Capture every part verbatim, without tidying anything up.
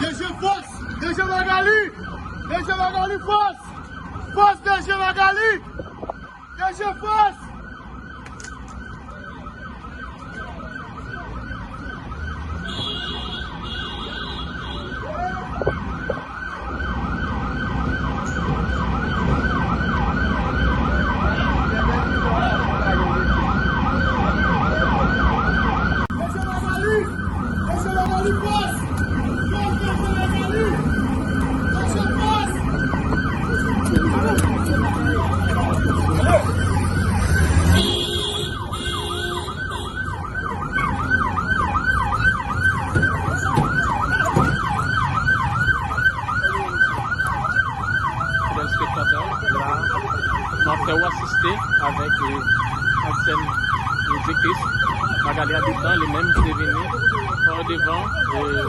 D G fòs! D G Magali! D G Magali fòs! Fòs D G Magali! D G fòs! Fidèl espektatè, la, n ap fè w asiste avèk, eh, ansyen direktris Magali Habitant, li menm ki te vini, eh, devan, eh,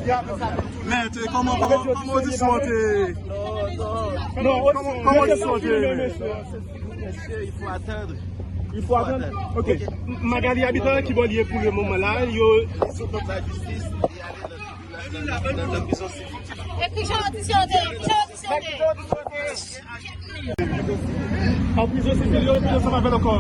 jij. Men, kòman, kòman, kòman odisyon an te? Non, kòman, kòman odisyon an te? Monsieur, il faut attendre. Il faut attendre. Ok. Magali Habitant, ki bò l ye pou le moman la? Yo sot nan la jistis e ale nan, nan, nan, nan prizon sivil. E ki jan odisyon te ye? Ki jan odisyon te ye? An prizon sivil, yo rete ansanm avè l ankò.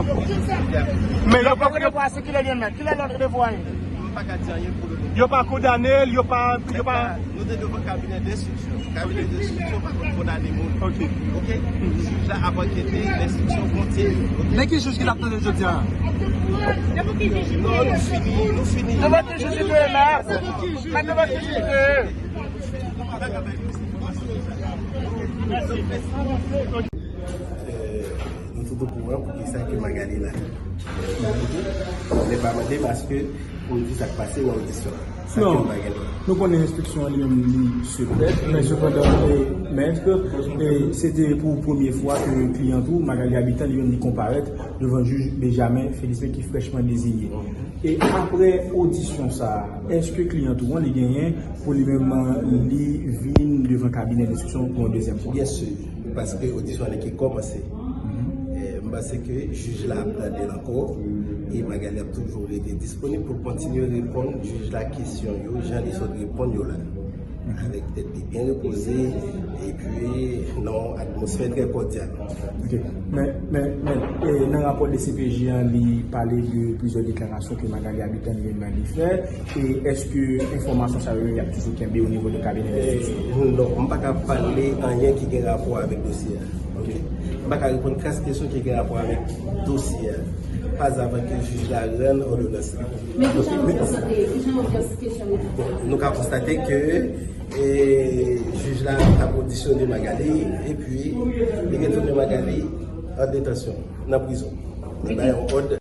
Men yo pa... Lòt randevou a se kilè li ye menm? Kilè lòt randevou a ye? M pa ka di anyen pou le moman. Yo pa kondane l, yo pa, yo pa... Nou te devan kabinè denstriksyon. Kabinè denstriksyon pa konn kondane moun. Ok. Ok? Jij la ap ankete, lenstriksyon kontinye. Ok? Men ki jij ki t ap tande jodi a? Non, nou fini, nou fini. Devan ki jij li te ye la? Men devan ki jij li te ye? Nou tout okouran poukisa ke Magali la. Mwen pa mande paske pou di sa k pase nan odisyon. Sa ke Magali. Non. Nou konnen enstriksyon an li menm li sekrè, men sepandan, e, mèt, e, se te pou premye fwa ke kliyan ou, Magali Habitant, li menm li konparèt devan jij Benjamin Félicien ki frèchman deziye. E apre odisyon sa a, èske kliyan ou an li genyen pou li menm li vin devan kabinè denstriksyon pou yon dezyèm fwa? Byen si, paske odisyon an ki kòmanse. E, m panse ke jij la ap tande l ankò, e Magali ap toujou rete disponib pou l kontinye reponn jij la kesyon yo, jan li sot reponn yo la. Avèk tèt li byen repoze, epi nan yon atmosfè trè kòdyal. Ok. Men, men, men, e, nan rapò D C P J an, li pale de plizyè deklarasyon ke Magali Habitant li menm li fè. E èske enfòmasyon sa yo, y ap toujou kenbe o nivo de kabinè denstriksyon? E, non, m pa ka pale anyen ki gen rapò avèk dosye a. Ok. M pa ka reponn kras kesyon ki gen rapò avèk dosye a, pa avan ke jij la rann òdonans li. Men ki jan odyans lan te ye? Ki jan odyans kesyon yo te ye? Bon, nou ka konstate ke, e, jij la t ap odisyone Magali, epi li retounen Magali an detansyon, nan prizon. Li bay yon òd